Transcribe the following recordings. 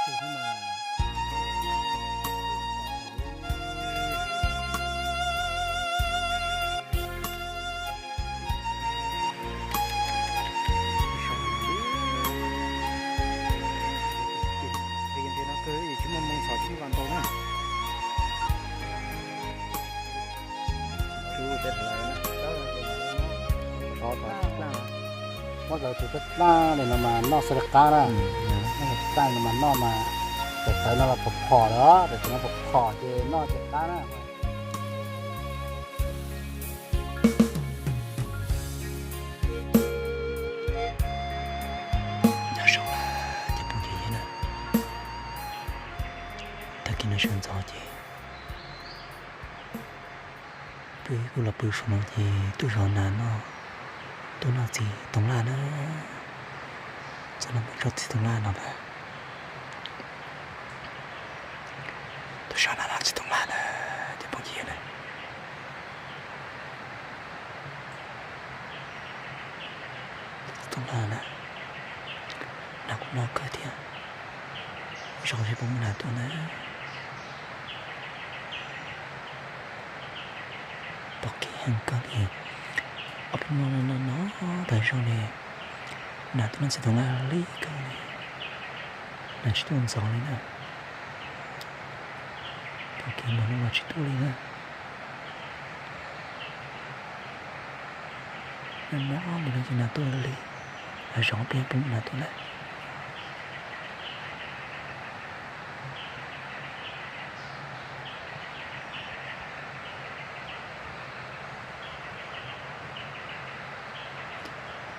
Tsis muaj moo txhos tsis muaj vaj ntau na. Muab cov tus dlaj li no mas noj xwb li qab na. Noj xwb li qab no mas noj mas, tes tawv no los phom phom lawm, tes tawv no phom phom ces noj ces qab na. Nyob zoo na cov phooj ywg na, tag kis no sawv ntxov ces pw kuj los pw saum no ces tuaj zov nas noj, tuaj noj txiv toov laj na, txog no mus tso txiv toov laj no na. Tuaj zov nas noj txiv toov laj na, cov phooj ywg na. Txiv toov laj na, nas kuj noj kawg thiab, zov seb puas muaj nas tuaj na. Pom kev heev kawg li, ob peb hnub no no no tas zog li, nas tuaj noj txiv toov laj li kawg li, nas tsis tuaj ntxov li na. Pom kev npaum no los tsis tuaj li na. Nag hmo ob mus no ces nas tuaj li, nas zov peb peb nas tuaj na.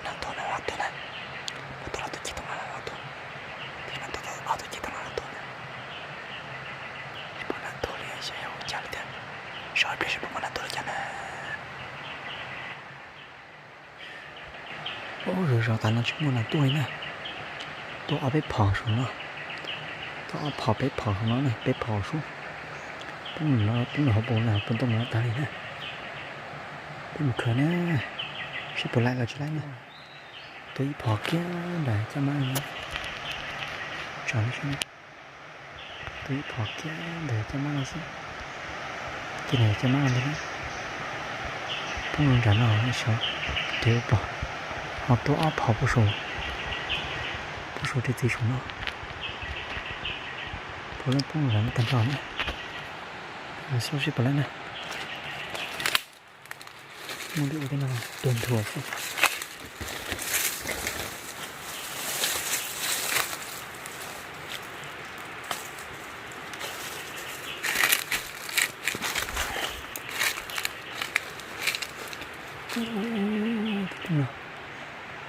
Nas tuaj na, ob tug na, nas tuaj ob tug ci toov laj, ob tug, ces nas tuaj ob tug ci toov laj tuaj na. Tsis pom nas tuaj li, xyov yog ua cas li thiab, zov ib pliag seb puas muaj nas tuaj li cas na. Ub, zov zov tas no tsis muaj nas tuaj li na. Tuaj ob peb phom saum no, tuaj ob phom peb phom saum no na, peb phom sub. Poob no, poob rau hauv paus no, poob ntoo no tag li na. Peb mus khaws na, seb puas laib los tsis laib na. Tuaj ib phom kiag ntawm caj mab no, tso seb. Tuaj ib phom kiag ntawm caj mab no xwb. Kiag ntawm caj mab no ntag na. Poob rau nram no xyov kev ua pom. Ho tuaj ob phom puag saum, puag saum tej txiv saum no. Puav leej poob rau nram no tag nrho na. Xyov seb puas laib na. Muaj li ua tej no tuag nrho xwb.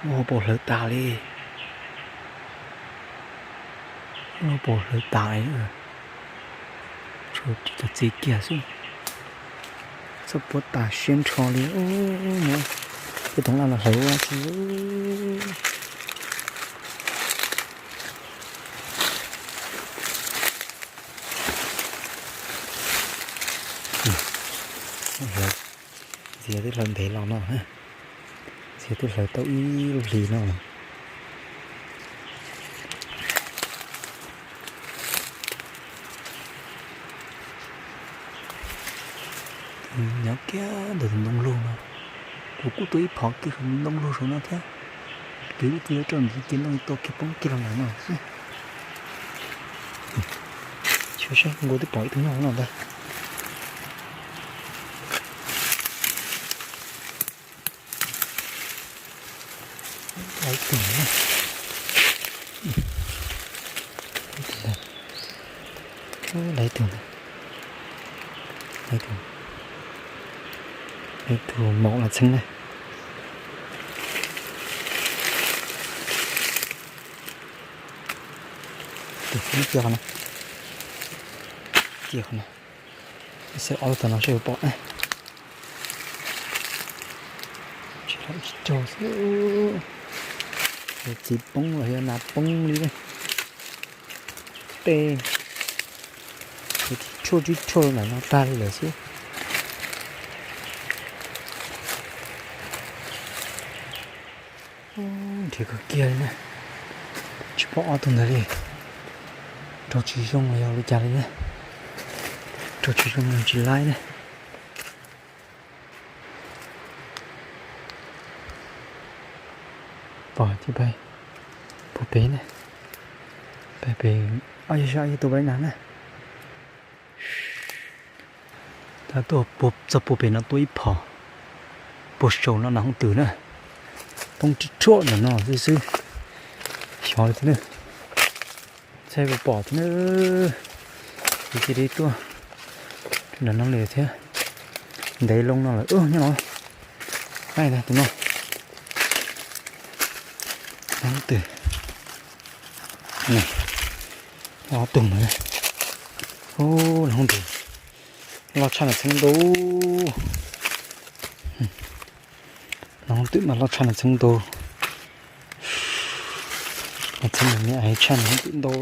Lub hauv paus hlawv tas li. Lub hauv paus hlawv tas li. Tshuav cov txiv kiag xwb. Txhob puab tas siab nrho li. Muab tej toov laj no hlawv ua tsi. Ntxias twb hlawv ntev los no, ntxias twb hlawv tau ib lub hlis no. Nyob kiag ntawm tus ntoo lug no, kuv kuj tuaj ib phom kiag tus ntoo lug saum no thiab. Kwv ib tug yuav rau ntxiv kiag ntoo tuaj kiag poob kiag los ntawm no xwb. Saib saib nkaus twb pom ib tug nyob hauv no ntag. Laiv tug, laiv tug, laiv tug maum los txheeb na. Cia qhov no, cia qhov no, xwb ob lub tog no seb puas pom na. Tsis los ib co xwb. Yog txiv poob los yog nas poob li ne. Tej tshuaj tsib tshuaj ntawm no tag li lawm xwb. Nrhiav kawg kiag li na, tsis pom ob tug ntawd li. Raug tsis zoo los yog li cas li na. Raug tsis zoo los tsis laib na. Pom ces pais puag pem na. Pais pem, ob yog saib ob yog tuaj pais na na. Tab tuaj txog puag pem no tuaj ib phom, puag saum no nas hooj twm na. Poob rib rhuam ntawm no xwb xwb. Xyov li thiab na. Txhais puas pom thiab na. Ces cia li tuaj ntawm no li thiab. Ntev loo no lawm nyob no. Tus no nas hooj twm. Ob tug no. Ub, nas hooj twm loj tshaj nas txheeb ntau. Nas hooj twm mas loj tshaj nas txheeb ntau. Nas txheeb mas me aiv tshaj nas hooj twm ntau.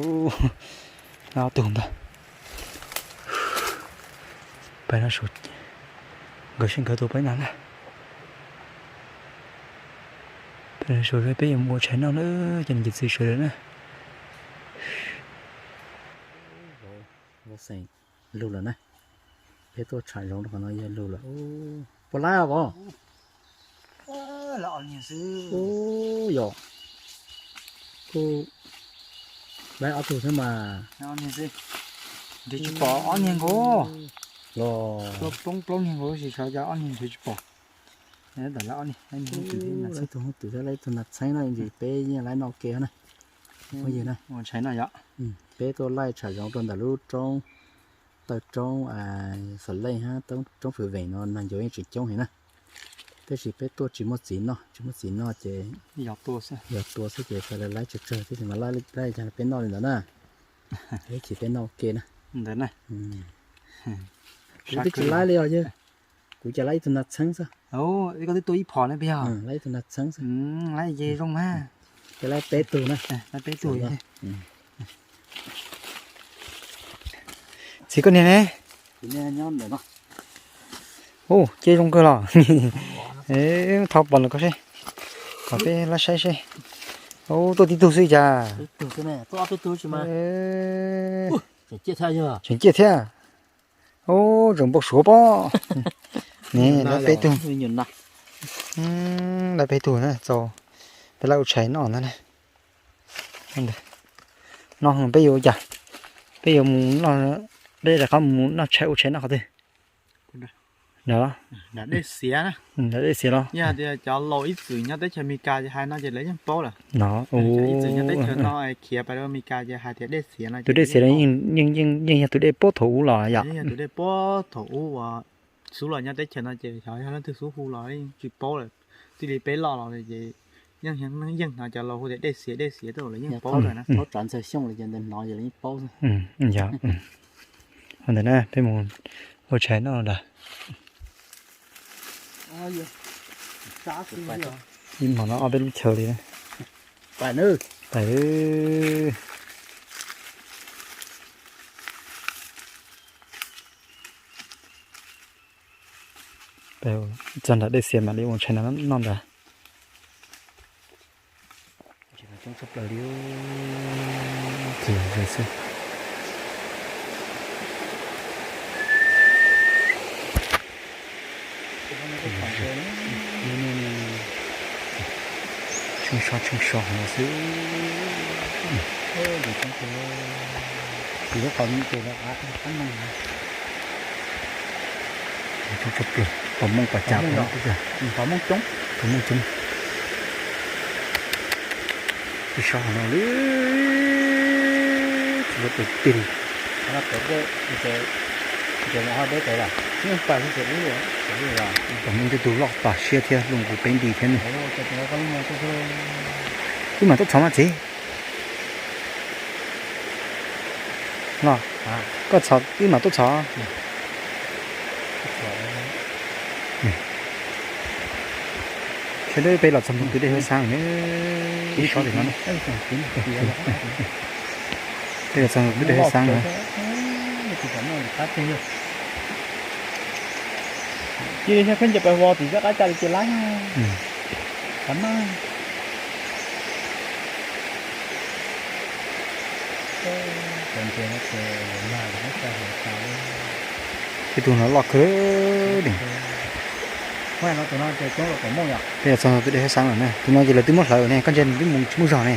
Ob tug ntag. Pais no saum, nkawd seb nkawd tuaj pais no na. Peb yuav mus ua tshais noj na, cov niam cov txiv sawv daws na. Lug lawm na, peb tuaj tsham zoov rau qhov no yog lug lawm. Puas laib os vauv? Yog, kuj laib ob tug thiab mas. Nrhiav tsis pom ob niag nkaus. Los plaub niag nkaus, tab sis xyov cas ob niag nrhiav tsis pom. Laib tus hooj twm thiab laib tus nas txheeb no, ntsis peb yeej laib noj ke na. Phooj ywg na, peb tuaj laij tsham zoov rau ntawm lub roob, taw roob Xov Leej hab roob Fwm Veem no nas ncuav yeej tseem coob heev na. Tab sis peb tuaj tsis muaj txiv noj, tsis muas txiv noj ces yog tua xwb ces xav laij tsawg tsawg thiab mas laij peb noj li ntawd na. Ib chim peb noj ua ke na. Kuv twb tsis laij li os yawg. Kuv cas laij ib tug nas txheeb xwb. Koj twb tua ib phom na peb yog. Laij ib tug nas txheeb xwb. Laij ces zoo mas. Ces laij peb tug na. Laij peb tug. Txiv koj niag ne? Ub, ces zoo kawg los. Thauj pom lawm koj seb. Kom peb lab saib seb. Ub, tuaj tib tug xwb cas. Tseem ciaj thiab. Ub, tseem npau suav pob. Ne, laij peb tug. Laij peb tug na, txaus peb laij ua tshais noj ntag na. No peb yuav ua cas? Peb yuav mus, peb rov qab mus noj tshais ua tshais noj qhov twg? Nram dej xiav los? Yog tias cov laus ib txwm nyob teb chaws Amelikas ces hais no ces lawv yeej paub lawm. Ib txwm nyob teb chaws no khiav pais rau Amelikas ces hais tias dej xiav no. Tus dej xiav yeej yog tus dej puag thaum ub los yom? Yog tus dej puag thaum ub uas xub los nyob teb chaws no ces xyov yog leej twg xub hu los yeej tsis paub lawm. Txij li peb loj los ces yeej, yeej hnov cov laus hu tias dej xiav dej xiav tuaj lawv yeej paub lawm na. Thaub tsav ntxawg xyooj li ces ntawd hnov ces lawv yeej paub xwb. Ua ntawm na peb mus ua tshais noj lawm. Ib hmos no ob peb lub chaw li na. Pais. Txog nram dej xiav mam li ua tshais noj ntag. Coob tshaj plaws li. Tsheej so tsheej so hov xwb. Pom mooj pas cas, pom mooj coob. Ib sab hov no li, tsis muaj tus tig li. Pom mooj tej tug loj tas siab thiab, lub nqus peb nti thiab ne. Wb mam tuaj txhom mas txiv. Los, koj txhom wb mam tuaj txhom. Sawv daws peb los txog ntawm tus dej Huab Xaab na, ib sab tim no. Peb los txog ntawm tus dej Huab Xaab na. Cia li pheej ncaws pais vos tim zaj qab ca li ces laib. Qhov no. Tej tug no loj kawg li. Peb los txog tus dej hab xaab lawm na, tus no ces lawv twb muab hlawv ne, koj ntsia nws twb mus tsis muaj zog ne.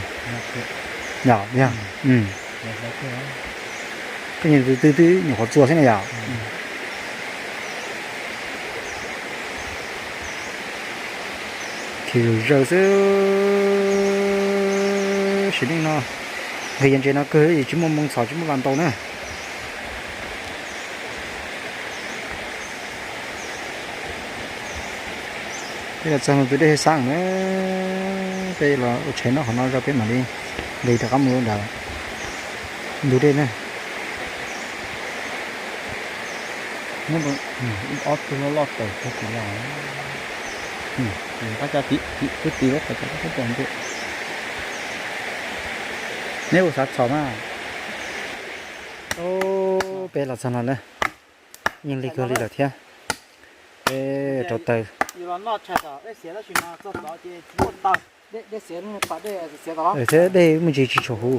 Yog, yog. Koj ntsia tus twb twb nyuam qhuav txua xwb na yom. Khiav zawg zawg xwb. Sim neej no nqis yog ntses no kawg, tsis muaj moo txhom tsis muaj vas ntaus na. Peb los txog tus dej hab xaab na, peb los ua tshais noj qhov no tso peb mam li nqis rov qab mus ntawm ntug dej na. Ob tug loj loj tawm tag kis no. Neb ua xav txhom mas. Peb los txog no na, yeej lig kawg li lawm thiab. Peb rauv taws. Thiab dej muaj ntsis tsis tshua huv.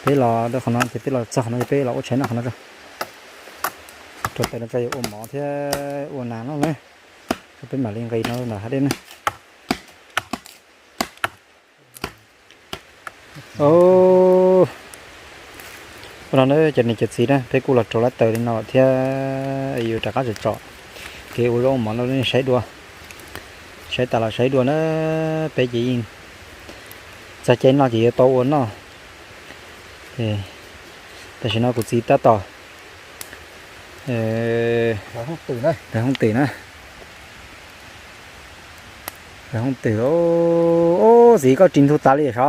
Peb los rau qhov no ces peb los txog qhov no ces peb los ua tshais noj qhov no tso. Rauv taws no tso yuav ua mov thiab ua nas noj na. Tso peb mam li nqis no ntawm hav dej na. Ua no na cov niam cov txiv na, peb kuj los rauv lab taws li no thiab yuav rov qab tsom tsom kev ua zaub ua mov no nej saib dua. Saib tas los saib dua na, peb ces yeej txog caij noj ces yuav tau ua noj. Tam sim no kuv txiv tab tom hlawv hoob twm na. Hlawv hoob twm. Ub, txiv koj ris ntug tas li sav.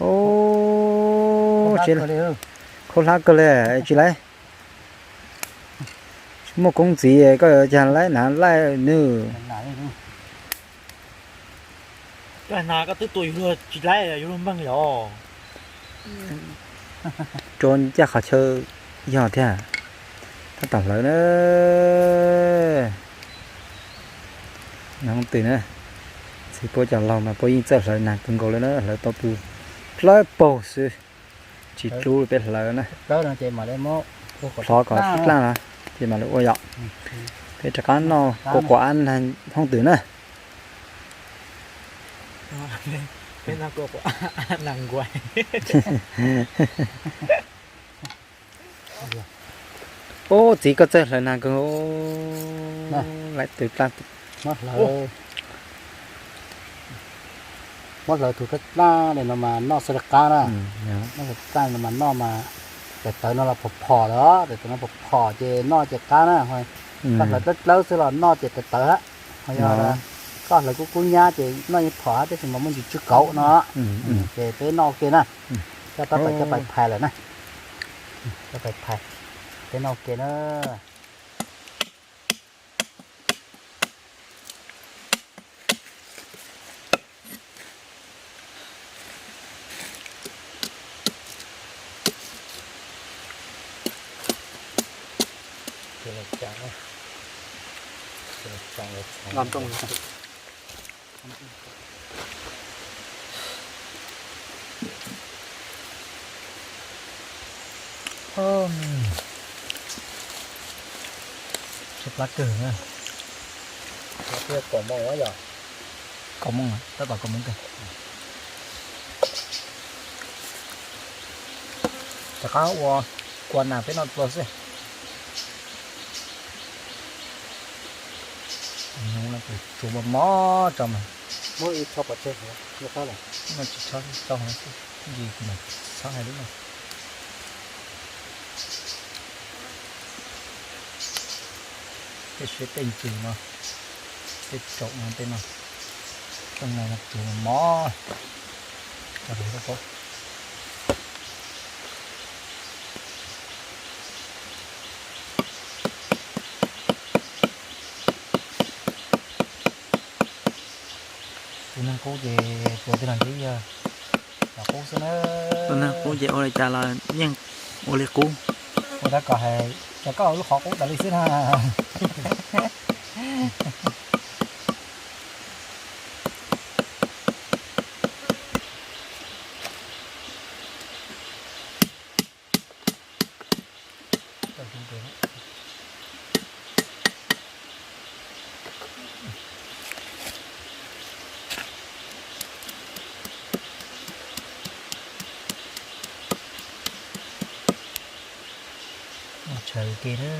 Ub, khaub hlab kawg li, tsis laib. Muaj koob txiv koj cas laib na laij nws. Koj hnav koj twb tua yus luag tsis laib yus luag npeeg li os. Rau ncaj qhov chaw yog thiab. Tab tom hlawv na. Hoob twm na. Txiv puab cov laug mas puab yeej txawj hlawv nag kawg nkaus li na, hlawv tau tus plawb paug xwb. Tsis rub peb hlawv na. Plawb no ces mam li muab hlov kom dlaaj no ces mam li ua yom. Peb rov qab noj kua quav hoob twm na. Ub, txiv koj txawj hlawv nag kawg. Laib twv dlaaj. Muab hlawv tus dlaaj dlaaj li no mas noj xwb li qab na. Noj tus dlaaj dlaaj no mas noj mas tes tawv no los phom phom lawm, tes tawv no phom phom ces noj ces qab na. Koj hlawv dlawb dlawb xwb los noj ces tes tawv hab. Ho yog koj hlawv kub kub nyab ces noj yeej phom hab, tab sis mas muaj ntsis tsw kauv no. Ces peb noj ua ke na. Coj tab tom coj pais phais lawm na. Coj pais phais, peb noj ua ke na. Tshaib plab kawg na. Kaum moos, tab tom kaum moos kawg. Rov qab ua kua nas peb noj dua xwb. Tsuav mos mos tso mas. Muab ib tsho pov tseg, noj tsis tshab tau no xwb, txhob hais lub no. Tej siab tej ntsws no, tej tsaum no tej no, tej no tsuav mos mos. Tus neeg qub ces tsuas tij laug ntsib yog los qub xwb na. Tus neeg qub ces ua li cas los yeej ua li qub. Ua rau kom hais tias koj ua lub qhov qub tas li xwb na. Ke na.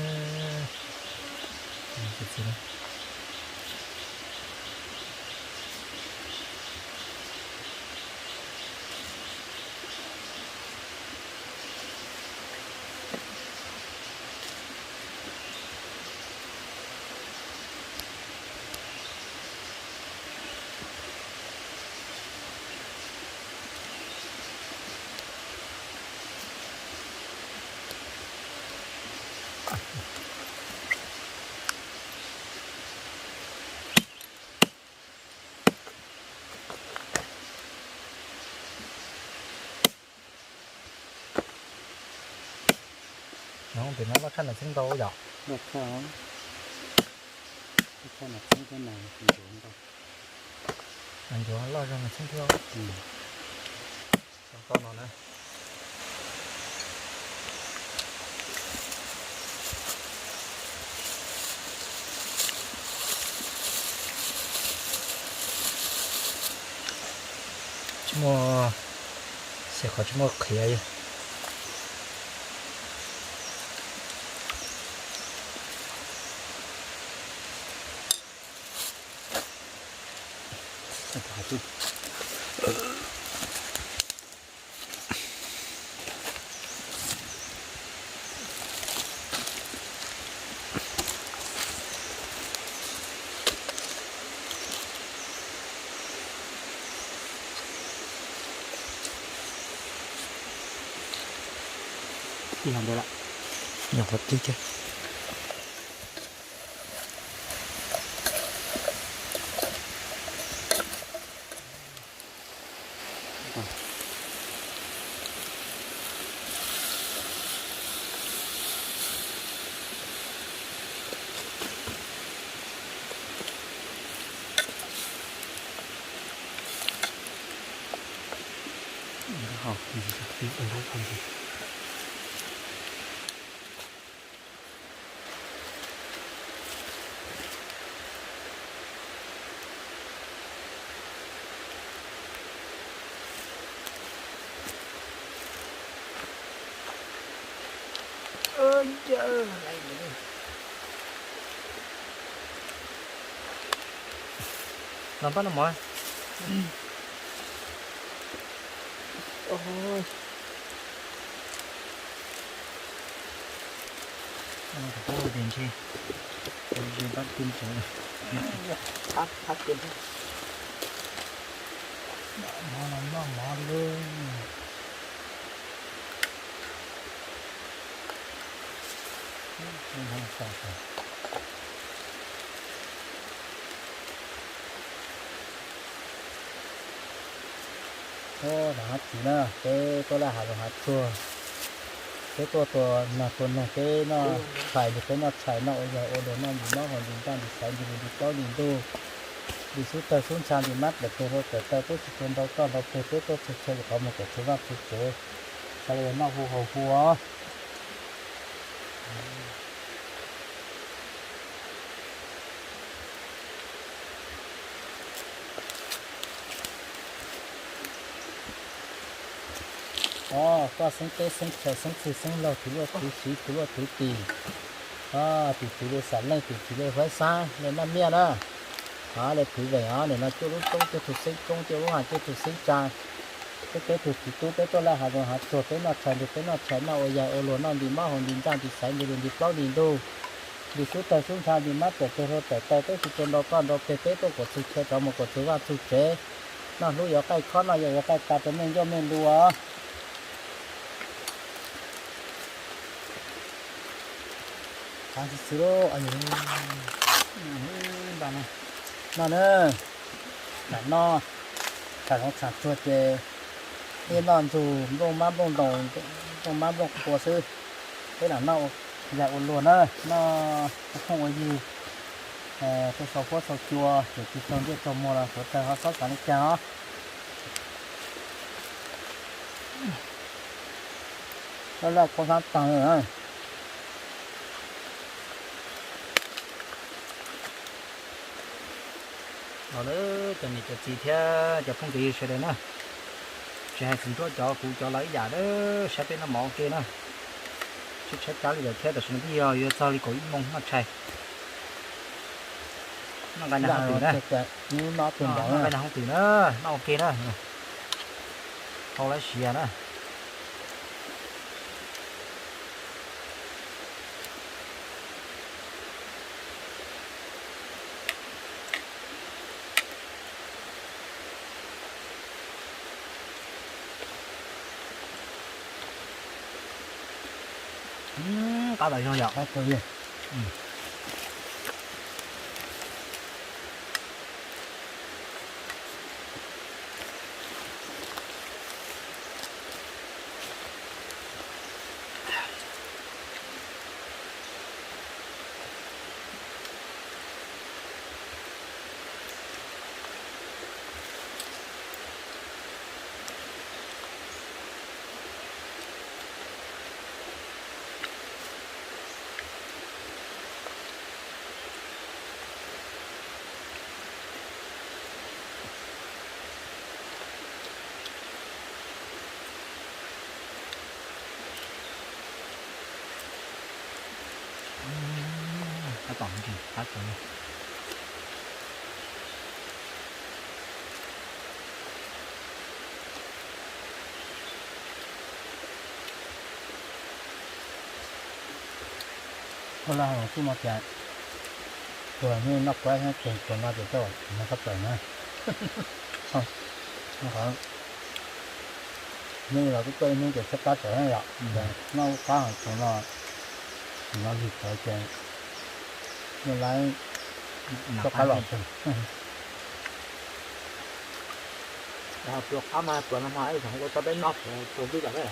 Nyob pem no loj tshaj nas txheeb ntau yom. Loj tshaj, loj tshaj nas txheeb thiab nas ncuav ntau. Nas ncuav loj zog nas txheeb thiab. Tau no na. Tsis muaj, xyov qhov tsis muaj qhiav. Tig hauv ntawd lawm. Nyuam qhuav tig kiag. Los pab no mov. Ub, tes ntshe ze pab twb ntsev. Mov no noj mov li. Tuaj rau hav tsuag na, peb tuaj laj hav zoov hav tsuag. Peb tuaj tua nag tua noog, peb noj tshais nrog peb noj tshais, noj ua yas ua luam, noj ntim mob haus ntim ntaj ntim xaiv ntim lus ntim plaub ntim ntug, ntim xub tawg xub ntsha, ntim mab tawm tes hlau tawm taw, peb tsis tua nrau toj nrau peg, peb tuaj txhua chaw kom mus kom txhua vaj txhua tsev, sawv daws noj hu haus hu os. Os, koj xeeb teb xeeb chaw xeeb txwg xeeb laug, tus luaj tus siv tus luaj tus tim, tim tus li xam leej, tim tus li huab xab li naj miaj na. Os, li phwv veem os, nim no cuaj lub roob cuaj tug xeeb koob, cuaj lub hav cuaj tug xeeb tsa. Peb peb tug txiv tub peb tuaj laj hav zoov hav tsuag, peb noj tshais nrog peb noj tshais, noj ua yas ua luam, noj ntim mob haus ntim ntaj ntim xaiv ntim lus ntim plaub ntim ntug, ntim xub tawg xub ntsha, ntim mab tawm tes hlau tawm taw, peb tsis tua nrau toj nrau peg, peb tuaj kom txhua chaw rov mus kom txhua vaj txhua tsev. Noj hlub yuav qaij khob, noj yas yuav qaij tas rau nej ncauj nej ntuj os. Xwb xwb lauj, no na, tam no tshav zoov tshav tsuag ces ib noj ntsug nplooj mab nplooj ntoos, nplooj mab nplooj qhua xwb, peb lam noj yas ua luam na, noj ua phooj ua ywg, tuaj sau huab sau cua ces tsis raug ntiaj raug muag los suav dawg ho txhob xav li cas os. Laj laj khuab hlab tag. Los lawm cov niam cov txiv thiab cov phooj cov ywg sawv daws na, tsis hais txiv ntsuab cov kuv cov los ib yam, saib peb noj mov ua ke na. Tshaib tshaib plab li lawm thiab, tam sim no twb yog yuav txog li kaum ib moos noj tshais. Noj nqaij na hoob twm na. Noj nqaij na hoob twm na, noj ua ke na. Hau lawm siav na. Qab tau zoo yom. Tab tom ntsis qab tau. Ua laj xwb no ces tsuas nej noj kuab thiab tsuas no ces coj no sab plaws na. Nej los kuj tuaj ib hnub ces tshaib plab tsawv yom, noj lub qab hauv tsuas no, no lig tsawv ces nej laib toj qab los tsawg. Pluas qab mas pluas no mas ib xyoos ua tau peb noj pluas twb yom.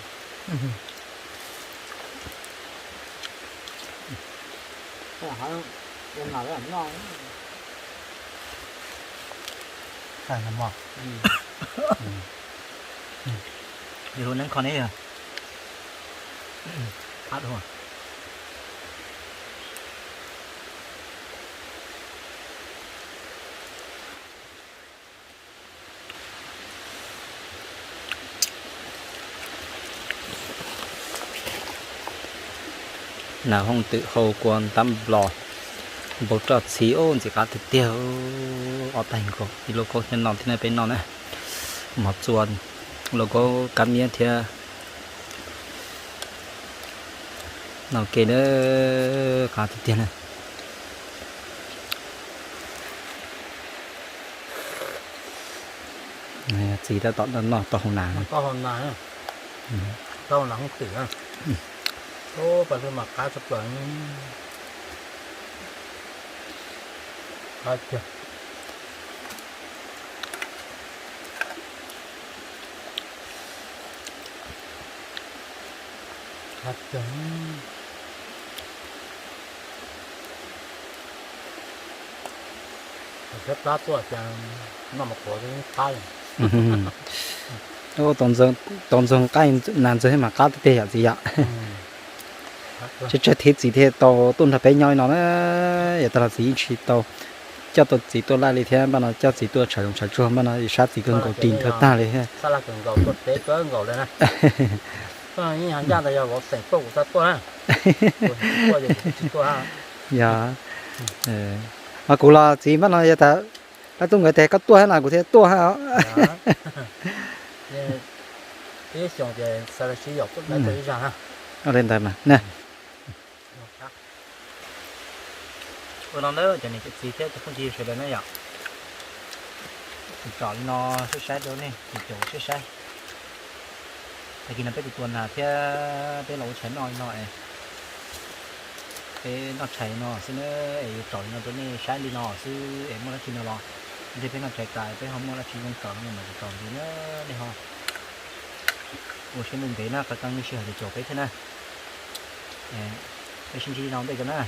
Yus lub neeb kho neb yog qab dua. Nas hooj twm hau kua ntab nplos, npau roj txhiv ub ntxim qab tiag tiag. Ob tag nkaus ib lub koob thiab no thiab na peb noj na. Mov txua, lauj kaub kab miab thiab. Noj ke na, qab tiag tiag na. Txiv tab tom noj taub hau nas. Taub hau nas, taub hau nas hooj twm. Ub, pas lwg mas qab tshaj plaws. Qab tiag. Thiab plab tuaj ces noj mov qhuav qab. Tau ntxoog nqaij nas ntxoog mas qab tiag tiag yom txiv yom. Tsawg tsawg thiab txiv thiaj tau tuaj nrog peb nyob li no na. Yav tag los txiv yeej tsis tau coj tau txiv tuaj laij li thiab, npaj no coj txiv tuaj tshawv zoov tshawv tsuag, npaj no sab txiv kawg nkaus ris nthawv tag li thiab. Yog, mas kuv los txiv npaj no yog tas dab tuaj nkawd tias koj tuaj thiab no kuv thiaj tuaj thiab os. Li ntawd mas. Ua no ntawd cov niam cov txiv thiab cov phooj ywg sawv daws na yom. Kuv tsom li no saib saib rau nej, kuv caum saib saib. Tag kis no peb tus tua nas thiab peb los ua tshais noj li no es, peb noj tshais no xwb na, es yuav tsom li no rau nej saib li no xwb es muaj dab tsi no los ntshe peb noj tshais tas peb ho muaj dab tsi zoo tsom no mas tsom ntxiv na, nej ho ua siab ntev ntev na, qee qee nej sij hawm caum peb thiab na. Peb sib ntsib li no ntej ko na.